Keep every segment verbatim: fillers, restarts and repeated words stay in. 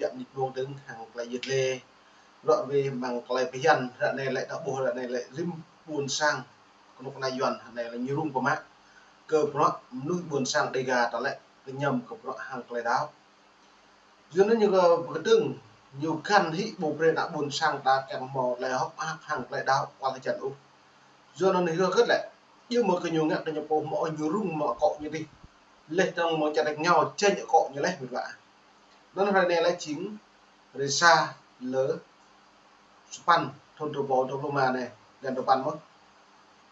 biă mơnit mông dơ̆ng hăng tơlơi yit lê. Ră ruai mơ̆ng tơlơi phiăn, ră anai lĕ ta ƀuh, ră anai lĕ rĭm ƀôn sang kơnuk kơna Yuan, ră anai lĕ ñu rŭng pơmă kơ bruă mơnuih ƀôn sang Đêga ta lĕ kơñăm kơ bruă hăng tơlơi đaŏ. Yua anŭn ñu kơ pơkơdơ̆ng, ñu găn hĭ ƀu brơi ană ƀôn sang ta kiăng hmâo tơlơi hơ̆k mơak hăng tơlơi đaŏ kual hơjăn ôh. Yua anŭn hơget lĕ, yua mơ̆ kơ ñu ngă kơ ñu pô hmâo ñu rŭng mă akŏ ñu dih. Laih dơ̆ng mơ̆ng čar rơngiao jing akŏ ñu laih mơ̆n wa. Anŭn hrơi anai lĕ jing hrơi sa lơ sapăn thun dua rơbâo dua pluh rơma anai, blan sapăn mơ̆n.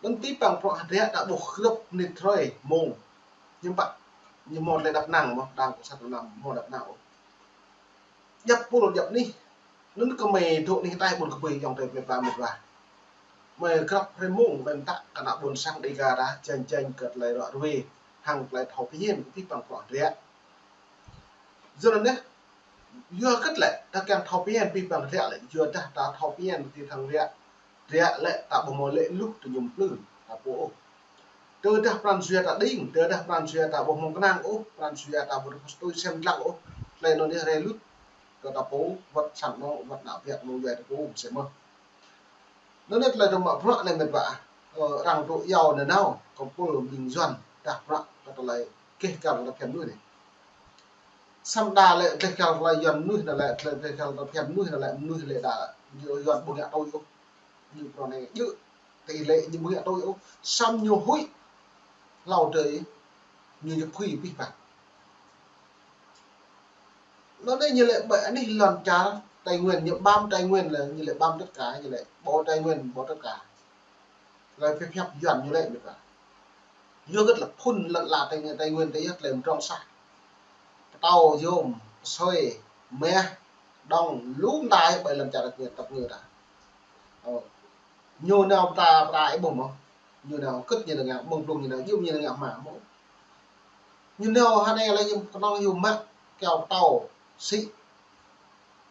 Anŭn abih bang bruă hơdră ta ƀuh grŏp mơnit hrơi mông. Ñu pă, ñu hmâo tơlơi đăp năng mơ̆n, Đảng Cộng sản Việt Nam hmâo đăp năng ôh. Djăp pul djăp anih, anŭn kơmơi dŏ anih ataih ƀôn kơbơi ayŏng adơi plơi pla mơ̆n wa. Mơi grŏp hrơi mông, mơi mơtă kơ ană ƀôn sang Đêga ta, jing jing kơ tơlơi ră ruai, hăng tơlơi thâo phiăn, abih bang bruă hơdră. Yua anŭn anai, yua hơget lĕ, ta kiăng thâo phiăn abih bang hơdră lĕ, yua dah ta thâo phiăn abih bang hơdră, hơdră lĕ ta ƀu hmâo lĕ luh tơ ñu plư, ta pô ôh. Tơdah pran jua ta đing, tơdah pran jua ta ƀu hmâo kơnang ôh, pran jua ta ƀu hmâo tui sem lăng ôh, tơlơi anŭn anai rai luč kơ ta pô, wơ̆t sang anŏ, wơ̆t ană ƀiă mơ̆ng yua ta pô, mơsĕ mơ̆n. Anŭn anai tơlơi tơmă bruă anai mơ̆n wa, ơ, arăng dŏ iâu nanao, kơ pul ƀing Yuan, dah bruă kơ tơlơi keh kal ta phiăn mơnuih anai. Samơ̆ đa lĕ keh kal tơlơi Yuan mơnuih anai lĕ, tơlơi keh kal ta phiăn mơnuih anai lĕ, mơnuih lĕ đa, Yuan ƀu ngă tui ôh. Ñu bruă anai djơ̆, tơlơi ñu ƀu ngă tui ôh. Samơ̆ ñu huĭ, hlâo adih, ñu ñu phui abih bang. Anŭn anai ñu lĕ ƀơi anih lŏn čar Tây Nguyên, ñu băm Tây Nguyên lĕ, ñu lĕ băm tất cả, ñu lĕ bảo Tây Nguyên, bảo tất cả. Tơlơi pơhiăp Yuan ñu lĕ mơ̆n wa. Yua hơget lĕ phŭn lŏn ala Tây, Tây Nguyên ta yơh tơlơi mơdrŏng sah. Pơtâo, yôm, pơsơi, meh, đŏng, lu mơta ƀơi lŏn čar Tây Nguyên tơpă ngă ta. Ơ. Ñu nao pơta, pơta ih ƀuh mơ̆n. Ñu nao kơ̆t ñu nao ngă, mơ̆ng blung ñu nao, yôm ñu nao ngă hmua mơ̆n. Ñu nao hơnai lĕ ñu kơnơ̆ng ñu mă kơyâo pơtâo, sĭ.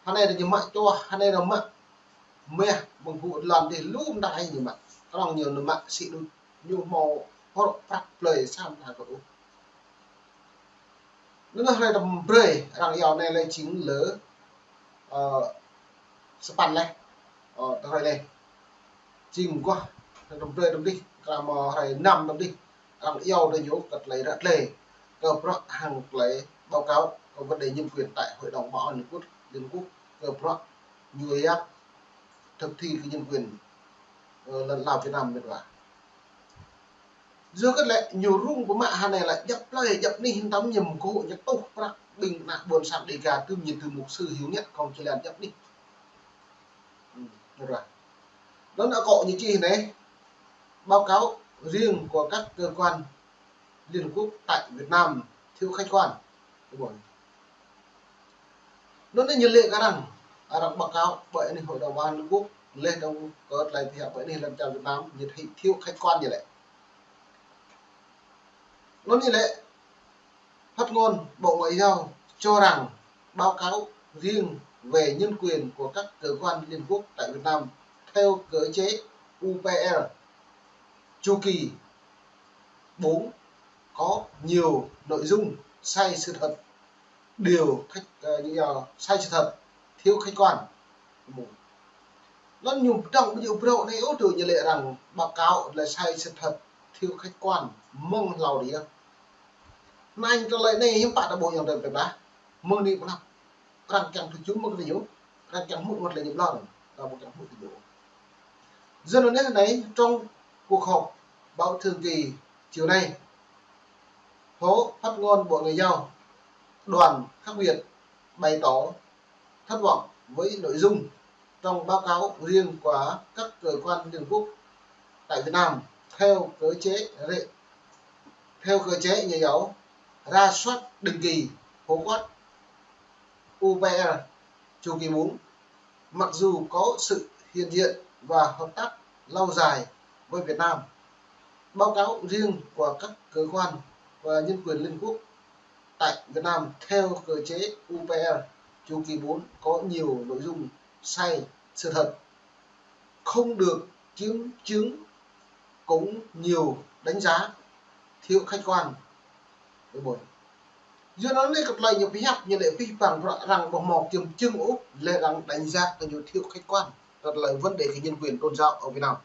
Hơnai lĕ ñu mă čuah, hơnai lĕ mă meh, mơ̆ng gŭ lŏn dih lu mơta ih ñu mă. Kơnơ̆ng ñu nao mă sĭ đôč, ñu hmâo hơrŏ prăk plơi sa mơta kơ ôh. Anŭn anai hrơi tơm brơi, arăng iâu anai lĕ jing lơ, ơ, sapăn lĕ, ơ, tơ hrơi anai. Jing mơguah, hrơi tơm brơi tơm dih, kơ mơ̆ hrơi năm tơm dih, arăng iâu tơ ñu kơ tơlơi ră ruai, kơ bruă hăng tơlơi báo cáo, kơ vấn đề nhân quyền tại Hội đồng Bảo an Liên Quốc, Liên Quốc, kơ bruă ñu yap thực thi kơ nhân quyền, ơ, lŏn Lào Việt Nam mơ̆n wa. Yua hơget lĕ ñu rŭng pơmă hơnai lĕ djăp plơi djăp anih hiư̆m tăm ñu mơgŏ ñu tuh prăk ƀing ană ƀôn sang Đêga tơm ñu tơm mục sư hyu ngă kông či lĕ djăp anih. Ư, anŭn wa. Anŭn akŏ ñu čih anai, báo cáo riêng của các cơ quan Liên Quốc tại Việt Nam thiếu khách quan. Anŭn anai ñu lĕ kơ arăng, arăng báo cáo ƀơi anih Hội đồng Bảo an Liên Quốc, laih dơ̆ng kơ tơlơi pơhiăp ƀơi anih lŏn čar Việt Nam, ñu thấy thiếu khách quan ñu lĕ. Anŭn ñu lĕ, phát ngôn Bộ Ngoại giao cho rằng báo cáo riêng về nhân quyền của các cơ quan Liên Quốc tại Việt Nam theo cơ chế U P R chu kỳ bốn có nhiều nội dung sai sự thật, điều khách, ờ, như là sai sự thật, thiếu khách quan. Anŭn ñu pơdơ̆ng ƀu djơ̆ phrâo anai ôh, tui ñu lĕ arăng báo cáo lĕ sai sự thật, thiếu khách quan, mơ̆ng hlâo adih. Anŭn tơlơi anai hiư̆m pă ta ƀuh ayŏng adơi plơi pla. Mơ̆ng anai pơnăp. Arăng kiăng tơjŭm mơ̆ng tơ ñu, arăng kiăng hmư̆ mơ̆ng tơlơi ñu ƀlŏr, arăng ƀu kiăng hmư̆ tơ ñu. Yua anŭn anai, trong cuộc họp báo thường kỳ chiều nay, phó phát ngôn Bộ Ngoại giao Đoàn Khắc Việt bày tỏ thất vọng với nội dung trong báo cáo riêng của các cơ quan Liên Quốc tại Việt Nam theo cơ chế rê-, theo cơ chế nhà giáo ra soát định kỳ, phổ quát U P R chu kỳ bốn, mặc dù có sự hiện diện và hợp tác lâu dài với Việt Nam. Báo cáo riêng của các cơ quan và nhân quyền Liên Quốc tại Việt Nam theo cơ chế U P R chu kỳ bốn có nhiều nội dung sai sự thật, không được kiểm chứng, cũng nhiều đánh giá thiếu khách quan. Cái buổi Yua anŭn anai kơ tơlơi ñu pơhiăp ñu lĕ pih păng bruă arăng ƀu hmâo kiểm chứng ôh, lĕ arăng đánh giá kơ ñu thiếu khách quan kơ tơlơi vấn đề kơ nhân quyền tôn giáo ở Việt Nam.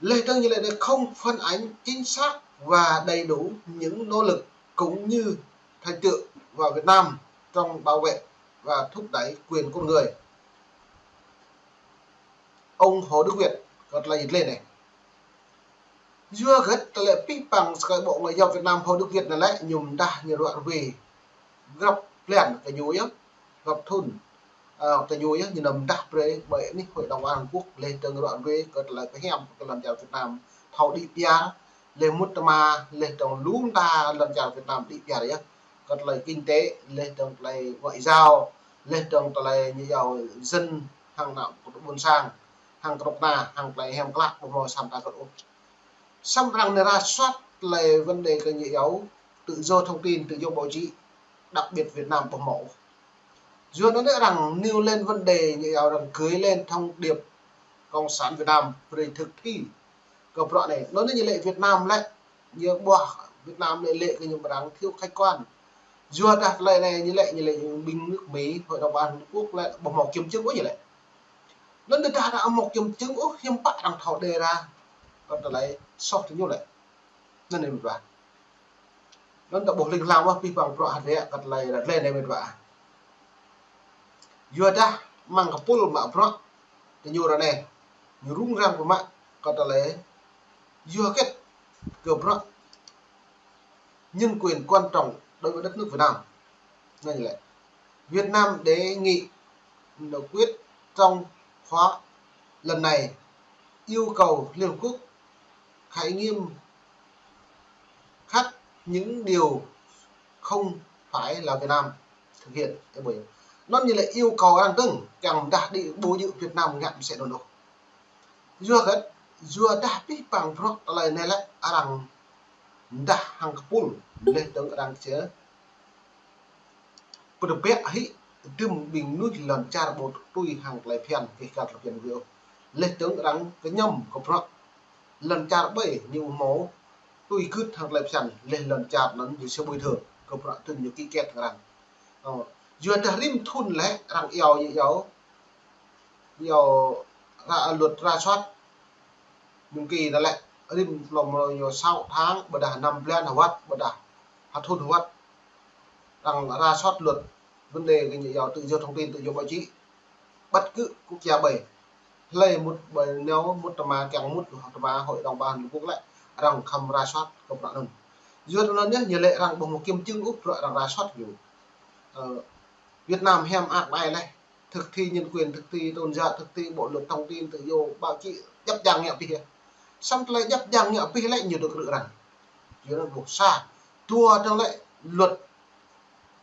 Lĕ dơ̆ng ñu lĕ anai không phản ánh chính xác và đầy đủ những nỗ lực cũng như thành tựu và Việt Nam trong bảo vệ và thúc đẩy quyền con người. Ông Hồ Đức Việt kơ tơlơi lĕ anai. Yua hơget tơlơi pih păng sơkai Bộ Ngoại giao Việt Nam Hồ Đức Việt anai lĕ ñu mơdah ñu ruă ruê grăp blan kơ ñu yơh, grăp thŭn, ơ, kơ ñu yơh ñu nao mơdah brơi ƀơi anih Hội đồng Bảo an Liên Hợp Quốc lĕ dơ̆ng ruă ruê kơ tơlơi pơhiăp kơ lŏn čar Việt Nam thâo đĭ pơyar, lĕ mŭt tơma, lĕ dơ̆ng lu mơta lŏn čar Việt Nam đĭ pơyar yơh. Kơ tơlơi kinh tế, lĕ dơ̆ng tơlơi ngoại giao, lĕ dơ̆ng tơlơi ñu iâu dân hăng ană ƀôn sang, hăng kơnuk kơna, hăng tơlơi hiam klă ƀu hmâo sa mơta hơget ôh. Samơ̆ arăng anai rà soát tơlơi vấn đề kơ ñu iâu tự do thông tin, tự do báo chí, đặc biệt Việt Nam ƀu hmâo. Yua anŭn anai arăng nêu lên vấn đề ñu iâu arăng gửi lên thông điệp Cộng sản Việt Nam brơi thực thi kơ bruă anai. Anŭn anai ñu lĕ Việt Nam lĕ, ñu ƀuah Việt Nam lĕ lĕ kơ ñu arăng thiếu khách quan. Yua dah tơlơi anai ñu lĕ, ñu lĕ ƀing nước Mỹ, Hội đồng Bảo an Liên Hợp Quốc lĕ ƀu hmâo kiểm chứng ôh ñu lĕ. Anŭn dah arăng ƀu hmâo kiểm chứng ôh, hiư̆m pă arăng thâo đề ra kơ tơlơi soh kơ ñu lĕ. Anŭn anai mĕt wa. Anŭn ta ƀuh ling lang mơ̆ pih păng bruă hơdră kơ tơlơi ră anai mĕt wa. Yua dah amăng kơpul mă bruă kơ ñu ră anai, ñu rŭng răng pơmă kơ tơlơi yua hơget kơ bruă nhân quyền quan trọng đối với đất nước Việt Nam. Anŭn lĕ Việt Nam đề nghị nghị quyết trong khóa lần này, yêu cầu Liên Hợp Quốc hãy nghiêm khắc những điều không phải là Việt Nam thực hiện. Ơ, ƀơi anŭn ñu lĕ yêu cầu arăng dơ̆ng, kiăng mơdah đĭ ƀu djơ̆ Việt Nam ngă mơsĕ anŭn ôh. Yua hơget, yua dah pih păng bruă tơlơi anai lĕ arăng mơdah hăng kơpul, lĕ dơ̆ng arăng či pơtơbiă hĭ dŭm ƀing mơnuih lŏn čar ƀu tui hăng tơlơi phiăn, kơ tơlơi phiăn wơ̆t. Lĕ dơ̆ng arăng kơñăm kơ bruă lŏn čar ƀơi ñu hmâo tui gưt hăng tơlơi phiăn, lĕ lŏn čar anŭn ñu či bồi thường kơ bruă tŭn ñu ký kết hăng arăng. Ơ, yua dah rĭm thŭn lĕ arăng iâu ñu iâu, iâu rà, luật rà soát. Mơ̆ng kơ anai lĕ rĭm lŏm ñu sáu tháng, ƀôdah năm blan hơwăt, ƀôdah ha thŭn hơwăt. Arăng rà soát luật vấn đề kơ ñu iâu tự do thông tin, tự do báo chí, bất cứ quốc gia ƀơi. Hlơi mŭt ƀơi ñu, mŭt tơma, kiăng mŭt tơma Hội đồng Bảo an Liên Hợp Quốc lĕ arăng khŏm rà soát kơ bruă anŭn. Yua anŭn yơh ñu lĕ arăng ƀu hmâo kiểm chứng ôh bruă arăng rà soát ñu. Ơ, Việt Nam hiam ăt ƀai lĕ thực thi nhân quyền, thực thi tôn giáo, thực thi bộ luật thông tin, tự do báo chí, djŏp djang ngă pih yơh. Samơ̆ tơlơi djŏp djang ngă pih lĕ ñu dŏ krư̆ arăng. Yua anŭn ƀuh sa, dua dơ̆ng lĕ luật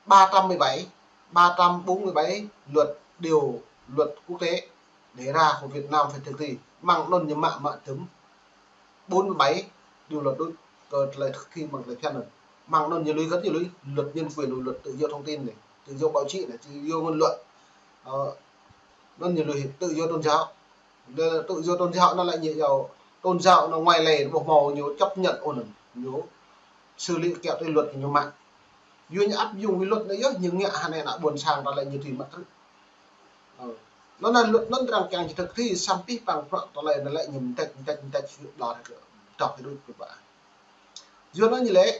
ba trăm mười bảy, ba trăm bốn mươi bảy, luật điều luật quốc tế đề ra của Việt Nam phải thực thi. Amăng anŭn ñu mă mă dŭm bốn mươi bảy điều luật đối, kơ tơlơi thực thi amăng tơlơi phiăn anŭn. Amăng anŭn ñu lui, kơ ñu lui luật nhân quyền, luật tự do thông tin anai, tự do báo chí anai, tự do ngôn luận. Ơ, anŭn ñu lui tự do tôn giáo. Lĕ tự do tôn giáo anŭn lĕ ñu iâu tôn giáo anŭn ngoài lề ƀu hmâo ñu chấp nhận ôh anŭn. Ñu xử lý kiăng tui luật ñu mă. Yua ñu áp dụng kơ luật anai yơh, ñu ngă hơnai ană ƀôn sang ta lĕ ñu tui mă krư̆. Ơ. Anŭn anai luật anŭn arăng kiăng či thực thi samơ̆ pih păng bruă tơlơi anŭn lĕ ñu mơdĕč, mơdĕč, mơdĕč hơget ƀlŏr hơget, dŏ hơget ƀlŏr. Yua anŭn ñu lĕ,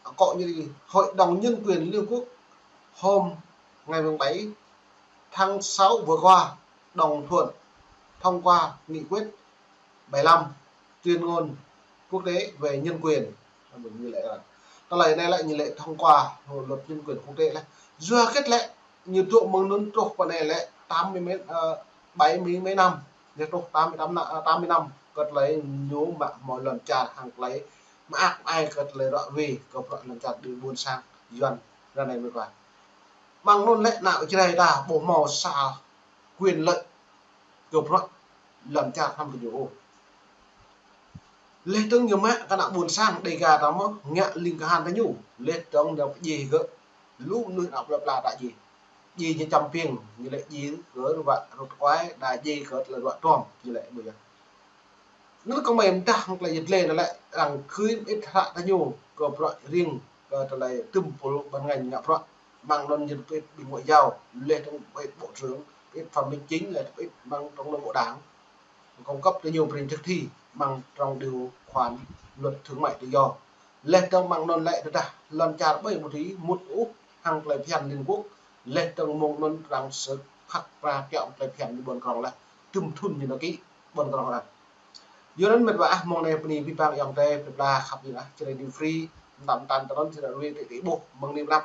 akŏ ñu đi, Hội đồng Nhân quyền Liên Hợp Quốc hôm ngày mùng bảy tháng sáu vừa qua đồng thuận thông qua nghị quyết bảy lăm tuyên ngôn quốc tế về nhân quyền. Ñu lĕ, tơlơi anai lĕ ñu lĕ thông qua luật nhân quyền quốc tế lĕ. Yua hơget lĕ, ñu dŏ mơ̆ng anŭn truh pơ anai lĕ tám mươi mấy, ơ, bảy mươi mấy năm. Ñu truh tám mươi tám năm, ơ, tám mươi năm. Kơ tơlơi ñu mă hmâo lŏn čar hăng tơlơi mơak mơai kơ tơlơi ruă ruê kơ bruă lŏn čar đĭ ƀôn sang Yuan ră anai mơ̆ kơ. Amăng anŭn lĕ ană Jrai ta ƀu hmâo sa quyền lợi kơ bruă lŏn čar hrăm kơ ñu ôh. Lĕ dơ̆ng ñu mă kơ ană ƀôn sang Đêga ta mơ̆ ngă ling kơhan kơ ñu. Lĕ dơ̆ng ñu pơdjai kơ lu mơnuih ană plơi pla ta djai. Djai ñu čăm piêng, ñu lĕ djai kơ ruă rơ̆t kuai, đa djai kơ tơlơi ruă tuăm, ñu lĕ ƀu yơh. Anŭn kơmơi mơdah hăng tơlơi yơh lĕ anŭn lĕ arăng khưi mơit hră kơ ñu kơ bruă riêng tơlơi tơm pul ban ngành ngă bruă. Mơ̆ng anŭn ñu pơit ƀing ngoại giao, laih dơ̆ng pơit bộ trưởng, pơit Phạm Minh Chính, laih pơit mơ̆ng trong nội bộ đảng. Cung cấp tơ ñu prin thực thi mơ̆ng trong điều khoản luật thương mại tự do. Laih dơ̆ng mơ̆ng anŭn lĕ tơdah lŏn čar ƀơi mơ̆ thí mŭt ôh hăng tơlơi phiăn Liên Quốc, laih dơ̆ng mơ̆ng anŭn arăng sơ̆ khăk pra kiaŏ tơlơi phiăn ñu ƀôn krong laih, tơm thŭn ñu nao ký ƀôn krong arăng. Yua anŭn mĕt wa ah, mơ̆ng anai bơni abih bang ayŏng adơi plơi pla khăp ñu ah, Jrai New Free, mơtam mơtam tơ anŭn sĭt rui tĕ tĕ ƀuh mơ̆ng anai mơ̆n.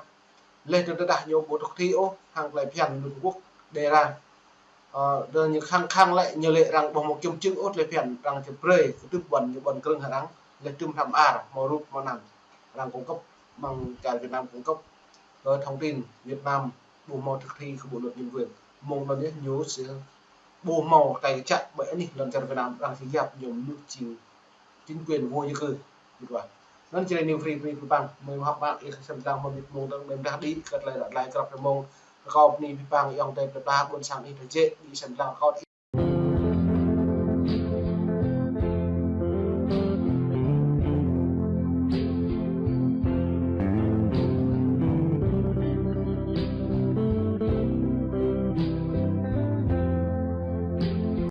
Laih dơ̆ng tơdah ñu ƀu thực thi ôh hăng tơlơi phiăn Liên Quốc đề ra. Ơ, dơ̆ng ñu khăng khăng lĕ ñu lĕ arăng ƀu hmâo kiểm chứng ôh tơlơi phiăn, arăng či brơi kơ tŭp ƀôn ñu ƀôn krơ̆ng arăng, laih tơm hrăm ar hmâo rup hmâo anăn. Arăng cung cấp mơ̆ng čar Việt Nam cung cấp kơ thông tin Việt Nam ƀu hmâo thực thi kơ bộ luật nhân quyền. Mơ̆ng anŭn yơh ñu sĭ ƀu hmâo tơlơi kơčăk ƀơi anih lŏn čar Việt Nam, arăng či yap ñu mơnuih jing chính quyền vô gia cư. Gitu ah. Anŭn Jrai New Free, Free Păng, mơi hŏk mă, ih sem lăng mơ̆ng mông dơ̆ng, mơi mơdah đĭ, kơt lai ră lai krăp mông. Rơkâo bơni abih bang ayŏng adơi plơi pla ƀôn sang ih tơjĕ, ih sem lăng rơkâo